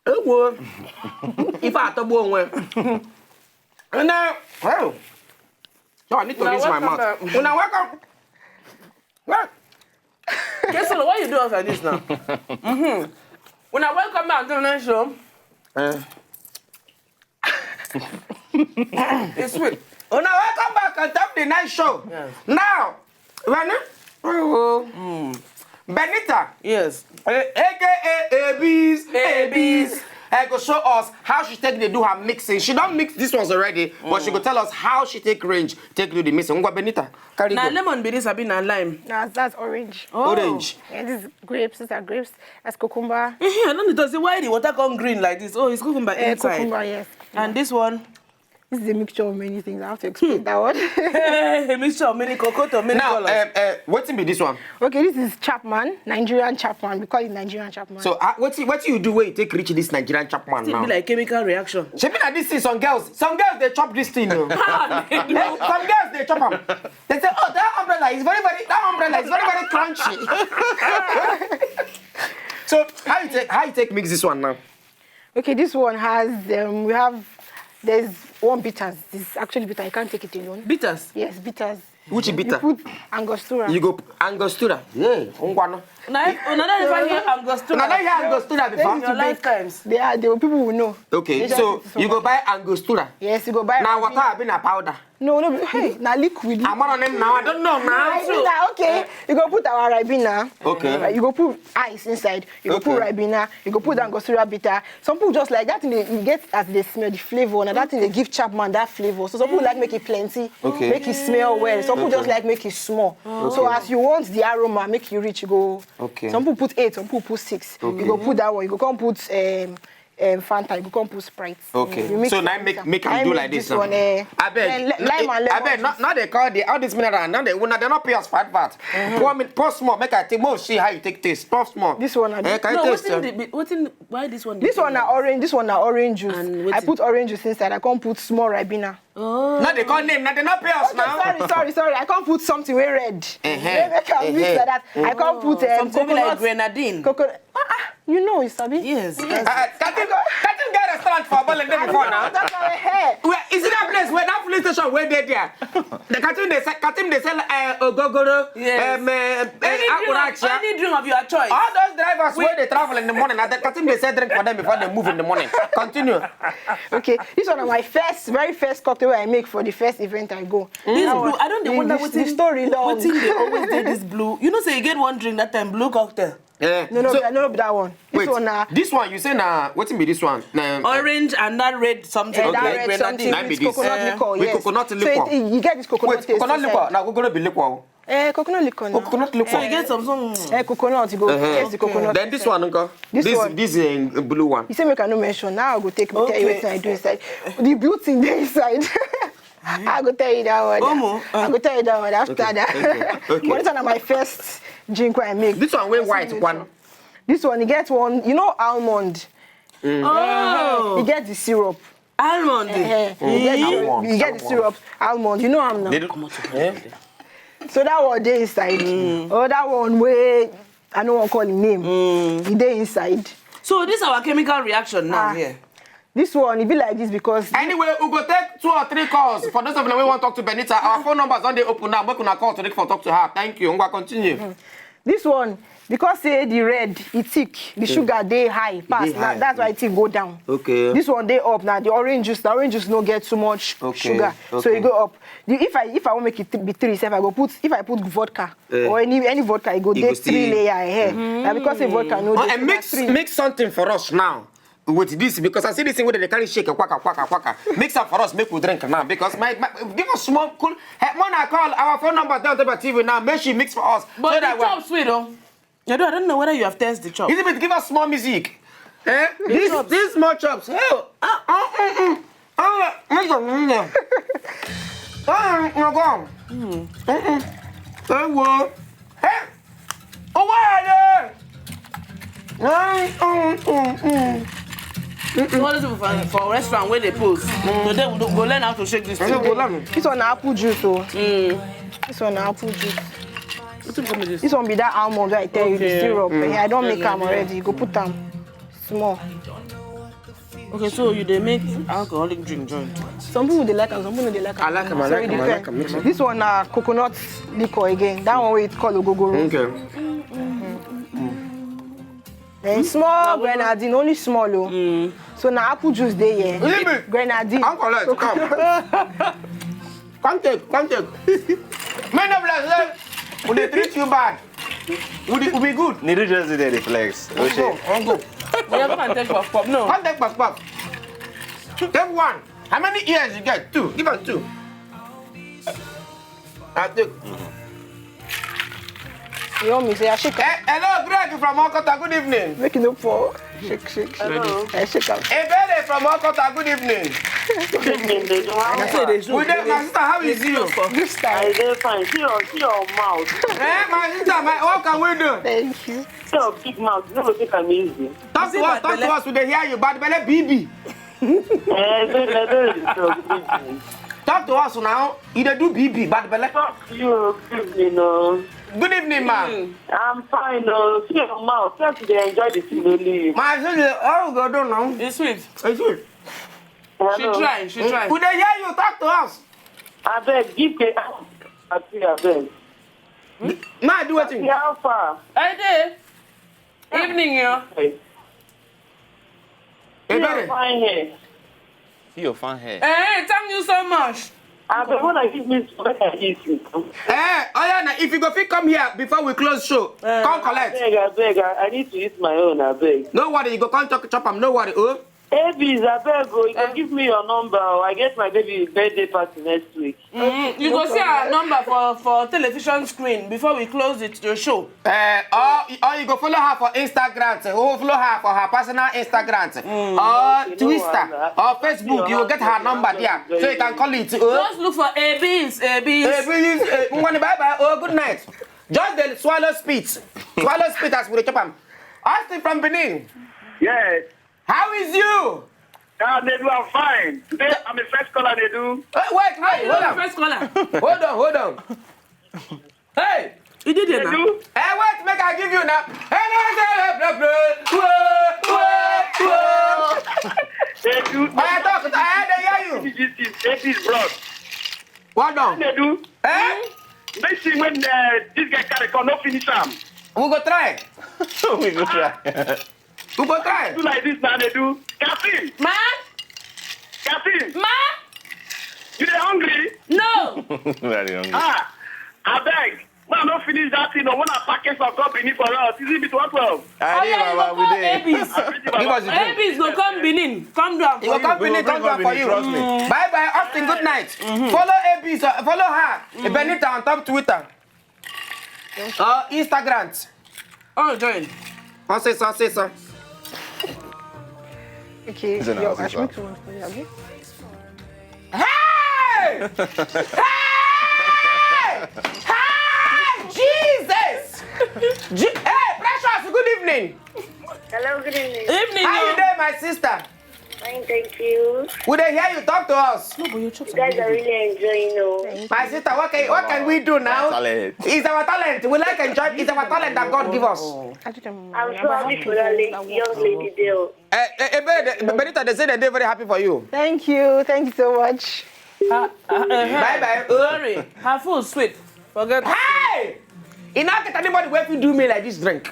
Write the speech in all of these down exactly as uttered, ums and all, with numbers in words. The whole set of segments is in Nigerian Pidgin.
Ewo. Ife atọgbu onwe. Una, well, so I need to rinse my mouth. Una welcome. Well, Kesolo, why you do us like this now? Mm-hmm. Una welcome back to the next show. Eh. It's sweet. Una welcome back on top the night show. Yes. Now, when oh, Benita, yes, eh, A K A A B's, A B's, eh, go show us how she take dey do her mixing. She don mix these ones already, but she go tell us how she take range, take do the mixing. Ngwa Benita, carry go. Na lemon be this, abi na lime? No, that's orange. Oh. Orange. Yeah, this is grapes. These are grapes. That's cucumber. Eh, I don't know. Does it, why the water come green like this? Oh, it's cucumber inside. Eh, cucumber, yes. And this one? This is a mixture of many things. I have to explain that one. A mixture of many cocoa, many colors. Now, um, uh, wetin be this one? Okay, this is Chapman, Nigerian Chapman. We call it Nigerian Chapman. So, uh, wetin, wetin you do when you take reach this Nigerian Chapman now? It be like chemical reaction. Shebi na this thing, some girls, some girls dey chop this thing o. Eh, some girls dey chop am. They say, "Oh, that umbrella is very, very, that umbrella is very, very crunchy." So, how you take, how you take mix this one now? Okay, this one has, um, we have, there's one bitters. This is actually bitter. I can't take it alone. Bitters? Yes, bitters. Which bitter? You put Angostura. You go Angostura. Yeah, ngwano. Now, another if I hear Angostura. Another hear Angostura before? In your lifetimes. They are, the people will know. Okay, so you go buy Angostura. Yes, you go buy. Now, water have been a powder. No, no, hey, na liquid. I'm on him now. I don't know now. Ribena, okay. You go put our Ribena. Okay. Uh, you go put ice inside. You go put Ribena. You go put Angostura bitter. Some people just like that thing. They, you get as they smell the flavor. Now that thing they give Chapman that flavor. So some people like make it plenty, okay, make it smell well. Some people just like make it small. So as you want the aroma, make you rich, you go. Okay. Some people put eight, some people put six. Okay. You go put that one. You go come put um, um, Fanta, you go come put Sprite. Okay. You mix. So now make, make am do like this now. Abeg, lime and lemon. Abeg, now they call the, all this mineral. Now they, now they not pay us for advert. Pour me, pour small, make I take. More see how you take taste. Pour small. This one, eh, can you taste? Wetin, why this one? This one na orange. This one na orange juice. I put orange juice inside. I come put small Ribena. Oh. Now they call name. Now they not pay us now. Sorry, sorry, sorry. I can't put something wey red. Wey make am mix like that. I can't put, um, something like grenadine. Coconut. Ah, ah, you know, you sabi. Yes. Uh, Katim, Katim get restaurant for Abolende before now. Where is it that place where that police station where they there? The Katim they sell, Katim they sell uh, ogogoro. Yes. Um, uh, any drink of your choice. All those drivers where they travel in the morning, at the Katim they sell drink for them before they move in the morning. Continue. Okay, this one of my first, very first cocktail I make for the first event I go. This blue, I don't wonder what the story long. Wetin dey always dey this blue. You know, say you get one drink that time, blue cocktail. Yeah. No, no, no, that one. This one, this one you say na wetin be this one? Orange and that red something. That red something with coconut liquor. With coconut liquor. So you get this coconut taste. Coconut liquor. Now we're gonna be liquor. Eh, coconut liquor. Oh, coconut liquor. So you get some, some. Eh, coconut, you go taste the coconut. Then this one, uncle. This one. This, uh, blue one. You say make I no mention. Now I go take tell you wetin I do inside. The blue thing dey inside. I go tell you that one. I go tell you that one after that. Okay. But this one na my first drink wey I make. This one wey white one. This one, you get one, you know almond. Oh. You get the syrup. Almond. Eh, eh. You get the syrup, almond. You know am now. So that one dey inside. Oh, that one wey I no wan call him name. E dey inside. So this our chemical reaction now here. This one, e be like this because anyway, we go take two or three calls. For those of you wey wan talk to Benita, our phone numbers don dey open now. Make una call today for talk to her. Thank you. Ngwa, continue. This one, because say the red, e thick, the sugar dey high pass. That's why e go down. Okay. This one dey up now. The orange juice, the orange juice no get too much sugar, so e go up. If I, if I wan make it be three, if I go put, if I put vodka or any, any vodka, e go dey three layer ahead. Na because say vodka no dey. And mix, mix something for us now with this, because I see this thing wey they carry shake, kwaka, kwaka, kwaka. Mix am for us, make we drink now. Because my, my give us small cool. Hey, when I call our phone number down to the T V now, make she mix for us. But so the that chop sweet, oh. I don't, I don't know whether you have tested the chop. Is it, give us small music. Eh? This, this small chops. Oh, ah, ah, mm, mm. Ah, make some in there. Ah, no go. Mm. Mm-mm. Hey, whoa. Hey. Oh, why are they? Mm, mm, mm, mm. So all those people for, for restaurant where they pose. Today we go learn how to shake this thing. This one na apple juice, oh. This one na apple juice. Wetin come with this? This one be that almond wey I tell you, the syrup. Eh, I don make am already. You go put am. Small. Okay, so you dey make alcoholic drink join. Some people dey like am, some people no dey like am. I like am, I So like it am, I depends. like am. Mix am. This one na coconut liquor again. That one wey it call ogogoro. Okay. Then small grenadine, only small o. So na apple juice dey here. Leave it. Grenadine. Come collect, come. Come take, come take. Men of like say we dey treat you bad. We dey, we be good. Nedu just dey there dey flex. Go, go. Yeah, come and take puff puff. No. Come take puff puff. Take one. How many ears you get? Two. Give am two. I take. You want me say I shake am? Eh, hello, Greg from Okota. Good evening. Make e no fall. Shake, shake, shake. Hello. I shake am. Ebere from Okota. Good evening. Good evening, baby. How I are say you? they should. Good day, my sister. How is you? This time. I dey fine. See your, see your mouth. Eh, my sister, my, what can we do? Thank you. See your big mouth. You no go take am easy. Talk to us, talk to us. We dey hear you. Bad belle, B B. Eh, baby, I don't really talk. Good evening. Talk to us now. You dey do B B, bad belle. Talk to you. Good evening, no. Good evening, ma'am. I'm fine, no. See your mouth. Just dey enjoy the thing only. My sister, how we go do now? It's sweet. It's good. She try, she try. We dey hear you. Talk to us. Abeg, give the happy, abeg. Ma, do wetin? See how far? I dey. Evening, yo. Hey, see your Ebere. Fine hair. See your fine hair. Eh, thank you so much. Abeg, wanna give me some, make I eat it. Eh, oh yeah, now if you go fit come here before we close show, come collect. Abeg, abeg, I, I need to eat my own, abeg. No worry, you go come chop, chop am. No worry, oh. Abies, abeg, oh, you go give me your number, oh. I get my baby birthday party next week. Mm, you go see our number for, for television screen before we close it, the show. Uh, or, or you go follow her for Instagram, eh, or follow her for her personal Instagram, eh, or okay, no Twitter, wahala. Or Facebook. You will get her number there, so you can call it. Oh, Just look for A Bs, A Bs. eh, please, eh, Ngwani, bye bye. Oh, good night. Just the swallow spit, swallow spit as we dey chop am. Austin from Benin, Yes. How is you? Ah, Nedu, I'm fine. Today, I'm a first caller, Nedu. Eh, wait, wait, hold on, First caller. Hold on, hold on. Hey, He did it now. Nedu? Eh, wait, make I give you now. Hey, no, no, no, no, no. Whoa, whoa, whoa. Nedu. I talk, I dey hear you. This is, this is bros. Well done. Nedu. Eh? Let's see when uh, this guy carry come, no finish am. We go try. We go try. We go try. Do like this now, Nedu. Kasim, Ma? Kasim, Ma? You dey hungry? No. Very hungry. Ah, abeg. When I no finish that thing, when I package some company for us, is it bit one twelve? I dey, Oya, you Baba, go we call dey. A Bs. Give us the drink. A Bs go come Benin. Come down You go for come you. Benin, come down for you. Trust me. Bye bye, Austin. Good night. Follow A Bs, uh, follow her. Benita on top Twitter. Uh, Instagram. Oh, join. Come say so, say so. Okay. Is it Yo, not? I Is it should make one for you, abi? Hey! Hey! Hey! Jesus! Je- hey, Precious, good evening. Hello, good evening. Evening. How you Oh. doing, my sister? Fine, thank you. We dey hear you. Talk to us. You guys are really enjoying, oh. My sister, what can, what can we do now? Talent. It's our talent. We like enjoy. It's our talent that God give us. I'm so happy for that lady, young lady there. Eh, eh, eh, Benita, they say they're very happy for you. Thank you. Thank you so much. Uh, uh, uh, Bye bye. Sorry. Her food sweet. Forget. Hey! E no get anybody wey fit do me like this drink.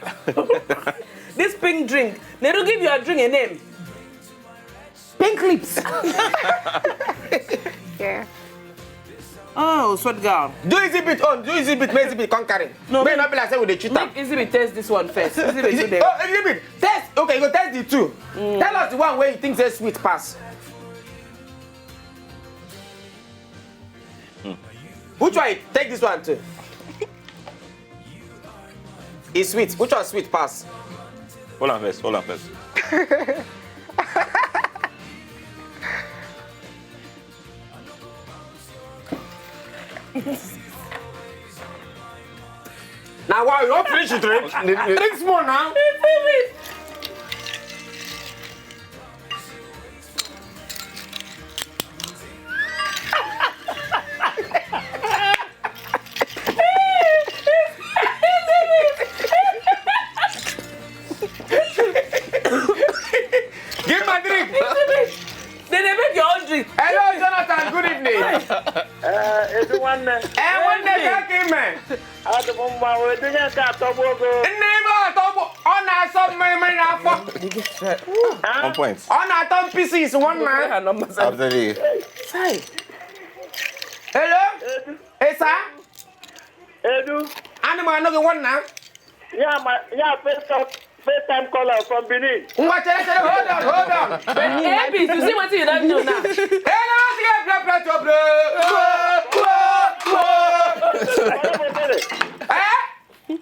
This pink drink. Nedu, give your drink a name. Pink lips. Yeah. Oh, sweet girl. Do easy bit on. Do easy bit. Make easy bit come carry. No, May make- not be like say we dey cheat am. Make easy bit taste this one first. Easy bit Is to it, them. oh, easy bit. Test. Okay, you go test the two. Tell us the one wey you think say sweet pass. Which one? Take this one too. It's sweet. Which one sweet pass? Hold on first. Hold on first. Now, why you don't finish it, drink? Drink small now. Ee, nwanne, ka aka ime. Adị m mma, wee dị onye nke atọgbu ogo. Nne ime atọgbu, ọ na-asọ mmiri n'afọ. One point. Ọ na-atọ m pieces, nwanna. Abdulli. Hello? Esa? Edu. Anụ m anụ gị, nwanna. Ya ma, ya first time, first time caller from Benin. Ngwa, chere, chere, hold on, hold on. Hey, please, you see what you don't do now. Ee, na ọ sị gị play, play, to play. Kọrọ m ogele. Ee?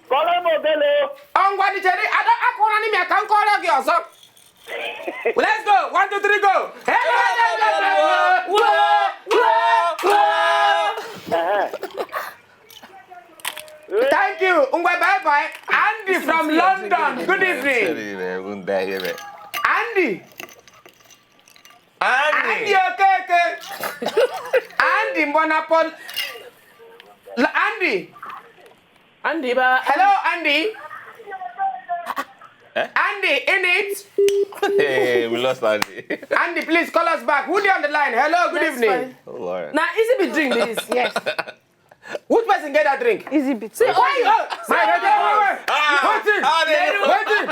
Kọrọ m ogele. Ọ ngwa, dị chere, ada akụrụ n'ime ya ka m kọrọ gị ọzọ. Let's go. One, two, three, go. Hey, hey, hey, hey, hey, hey. Ehe. Thank you. Ngwa, bye bye. Andy from London. Good evening. Andy. Andy Okeke. Andy Mbonapon. Andy. Andy, ba. Hello, Andy. Andy, in it. Hey, we lost Andy. Andy, please call us back. Who dey on the line? Hello, good evening. Oh, Lord. Now, easy be drink this. Yes. Which person get that drink? Easy beat. See, why you? My brother, wait, wait, wait. Wait, wait.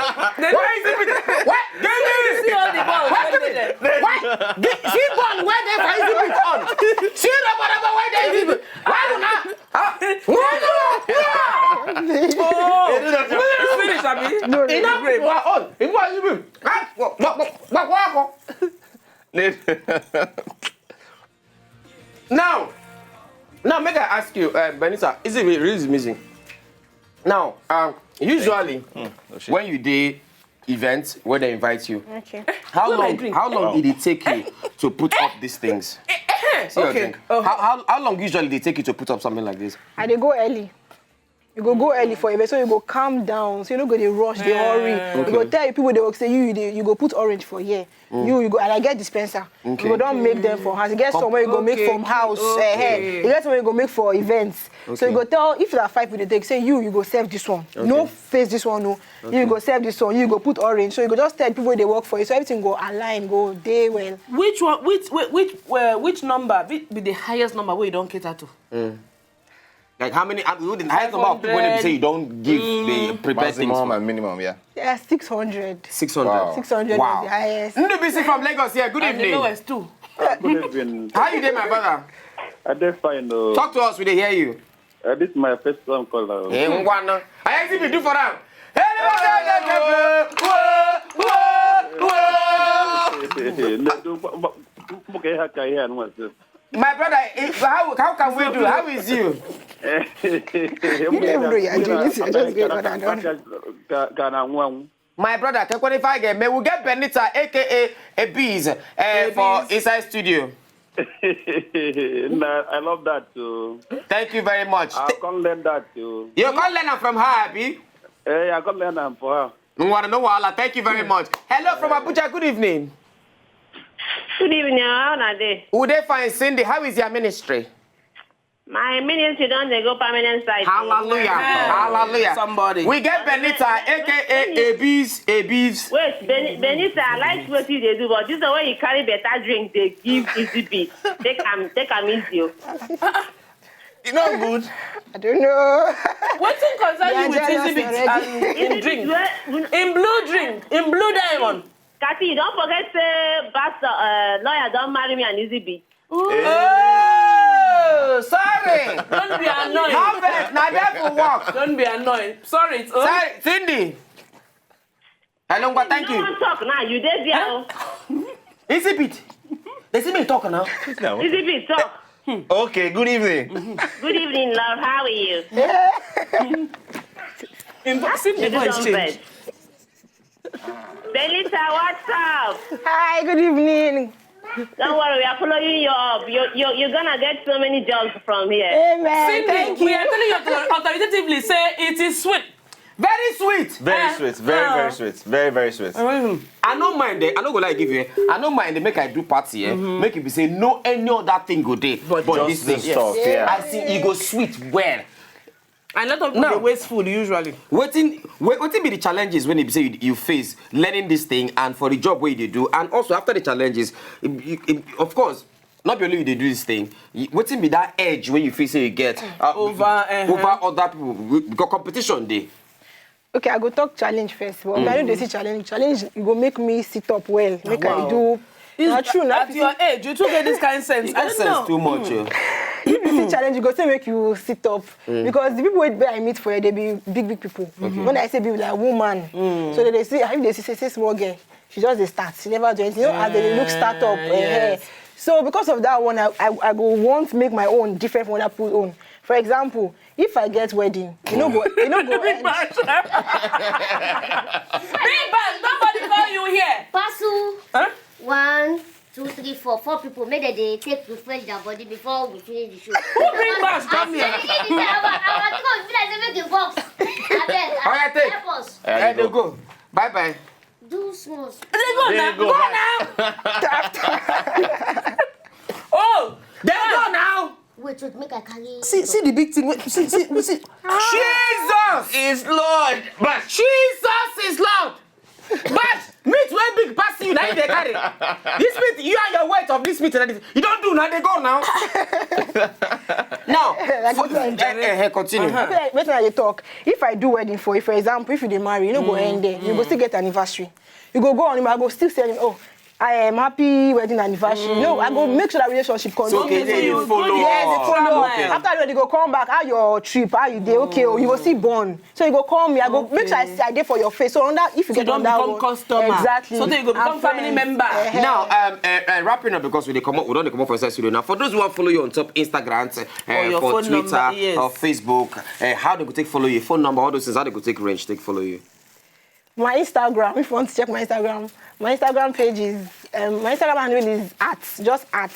Why is it? What? Give me this. See all the balls. What? Give me this. What? Gi- See ball where they for easy beat on. See rubber rubber where they easy beat. Why you not? Huh? No, no, no. Finish, Abi. No, no. Enough. What on? It was easy beat. Huh? What? What? What? What? What? Now, now make I ask you, uh, Benita, is it really easy? Now, um, usually when you dey events where they invite you, Okay. how Where my long drink? How long did it take you to put up these things? See your Okay. Drink. Oh. How, how how long usually did it take you to put up something like this? I dey go early. You go go early for event, so you go calm down. So you no go dey rush, dey hurry. You go tell people they will say you you, dey, you go put orange for here. You you go and I get dispenser. You go don't make them for house. You get somewhere you go make Okay, from house. okay. Eh, eh. You get somewhere you go make for events. So you go tell if there are five people they take say you you go serve this one. No face this one no. You go serve this one. You go put orange. So you go just tell people they work for you. So everything go align, go day well. Which one? Which which which, uh, which number be, be the highest number where you don't cater to? Like how many? Uh, who the highest number of people when they say you don't give the prepared things Maximum for? And minimum, yeah. Yeah, six hundred. Six hundred. Wow. Six hundred Wow. is the highest. Ndubisi from Lagos here. Good And the evening. Lowest too. Good evening. How you doing, my brother? I dey fine o. Talk to us. We dey hear you. Uh, this is my first time caller. Hey, ngwana. I see you do for am. Hey, Nedu, mbo ka ihe aka ihe anụ asị. My brother, eh, how, how can we do? How is you? You don't even know you're doing this, you're just going on and on. Ka ka na anwụ anwụ. My brother, Kekwani Fage, may we get Benita, A K A Abiz, uh, for inside studio. Nah, I love that too. Thank you very much. I can learn that too. You can learn am from her, Abi. Hey, I can learn am for her. Ngwana, no wahala. Thank you very much. Hello from Abuja. Good evening. Good evening, how una dey? We dey fine, Cindy. How is your ministry? My ministry don dey go permanent site. Hallelujah. Hallelujah. Somebody. We get Benita, A K A Abiz, Abiz. Wait, Beni- Benita, I like what you dey do, but this one wey you carry better drink dey give easy beat. Take am, take am easy o. You know good. I don't know. Wetin concern you with You're easy jealous beat already. And in drink? Well, In blue drink, in blue diamond. Kathy, you don forget say pastor uh, lawyer don marry me and easy beat. Oh, sorry. Don't be annoyed. No vex, na there for work. Don't be annoyed. Sorry, it's oh. Sorry, Cindy. Hello, ngwa, thank No you. One talk now, you dey there o. Easy beat. They see me talk now. No. Easy beat talk. Okay, good evening. Good evening, love. How are you? In, see the voice change. Benita, what's up? Hi, good evening. Don't worry, we are following you up. You you you're gonna get so many jobs from here. Amen. Cindy, Thank you. We are telling you author- authoritatively say it is sweet. Very sweet. Very Ah, sweet. Very, ah. very sweet. Very, very sweet. Mm. I no mind. Eh, I no go like give you. Eh. I no mind. Make I do party. Eh. Make it be say no any other thing go dey. But, Just this this thing. stuff, yeah. I see it go sweet well. And a lot of people Now- dey waste food usually. Wetin wait, wetin be the challenges when you say you, you face learning this thing and for the job wey you dey do and also after the challenges, you, you, of course, not be only you dey do this thing. Wetin be that edge wey you feel say you get uh, over uh-huh. over other people? Because competition dey. Okay, I go talk challenge first. But mm. I know they see challenge. Challenge, you go make me sit up well. Make wow. I do. It's na true. At your age, you too get this kind of sense. You get sense know. Too much. Mm. If you see challenge, you go say make you sit up mm. Because the people wey I meet for here, they be big, big people. Okay. When I say big, like woman, mm. So they, they see if they see say, say small girl, she just dey start. She never do anything. You know, as they look start up. Uh, yes. So because of that one, I, I, I go want make my own different from other people own. For example, if I get wedding, you know go, you know go. Big bash. Big bash. Nobody call you here. Pasu. Huh? One, two, three, four. Four people. Make dem dey take refresh their body before we finish the show. Who bring bash come here? Our, our throat be like say make e box. Abeg, all right, take. Help us. All right, go. Go. Bye bye. Do small. They go now. Go now. Oh, they go now. Wait, wait, make I carry. See, see the big thing. Wait, see, see, see. Jesus is Lord. But Jesus is Lord. But meat wey big pass you, na you dey carry. This meat, you and your weight of this meat, you don't do now. They go now. Now, for, eh, eh, eh, continue. Uh-huh. Wetin I dey talk? If I do wedding for you, for example, if you dey marry, you no go end there. You go still get anniversary. You go go on, I go still say, oh, I am happy wedding anniversary. No, I go make sure that relationship continue. So okay, then you follow. Yes, you follow. Okay. After that, you go come back. How your trip? How you dey? Okay, oh, you go see born. So you go call me. I go make sure I see I dey for your face. So on that, if you get on that one, customer. Exactly. So then you go become family member. Now, um, uh, uh, wrapping up because we dey come up, we don dey come up for inside studio now. For those who wan follow you on top Instagram, uh, for Twitter, or Facebook, uh, how they go take follow you? Phone number, all those things. How they go take range, take follow you? My Instagram, if you want to check my Instagram, my Instagram page is, um, my Instagram handle is at, just at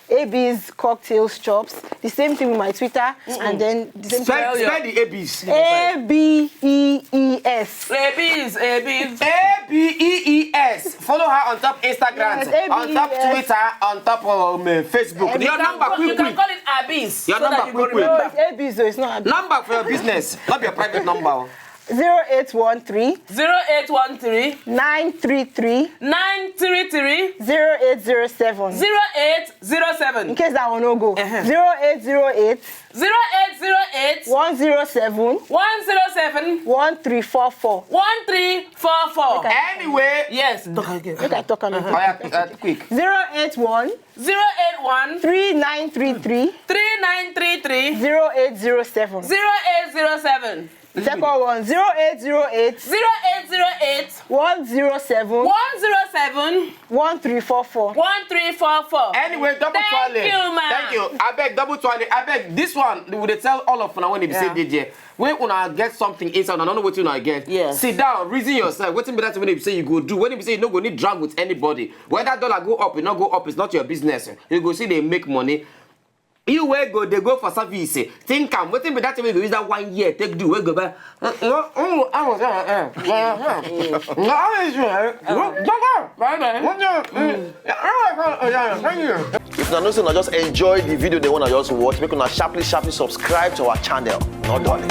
A B's Cocktails Chops. The same thing with my Twitter, and then the same thing. Spell the A B's. A B E E S. A B's, A B's. A B E E S. Follow her on top Instagram, on top Twitter, on top um, uh, Facebook. Your number, quick, quick. You can call it Abis. Your number, quick, quick. No, it's A B's, so it's not Abis. Number for your business, not your private number. Zero eight one three. Zero eight one three. Nine three three. Nine three three. Zero eight zero seven. Zero eight zero seven. In case that one no go. Uh-huh. Zero eight zero eight. Zero eight zero eight. One zero seven. One zero seven. One three four four. One three four four. Anyway. Yes. Talk again. Make I talk am again. Uh-huh. Quick. Zero eight one. Zero eight one. Three nine three three. Three nine three three. Zero eight zero seven. Zero eight zero seven. Second one, zero eight zero eight. Zero eight zero eight. One zero seven. One zero seven. One three four four. One three four four. Anyway, double twale. Thank you, ma. Thank you. Abeg, double twale. Abeg, this one, we dey tell all of una when they say dey there. When una get something inside, una no know wetin una get. Yes. Sit down, reason yourself. Wetin be that thing wey be say you go do? When be say you no go need drag with anybody. Whether dollar go up, e no go up, it's not your business. You go see they make money. You wey go dey go for service, eh, think am. Wetin be that thing wey you go use that one year take do? Wey go buy. If una know say una just enjoy the video, they wanna just watch, make una sharply, sharply subscribe to our channel. No darling.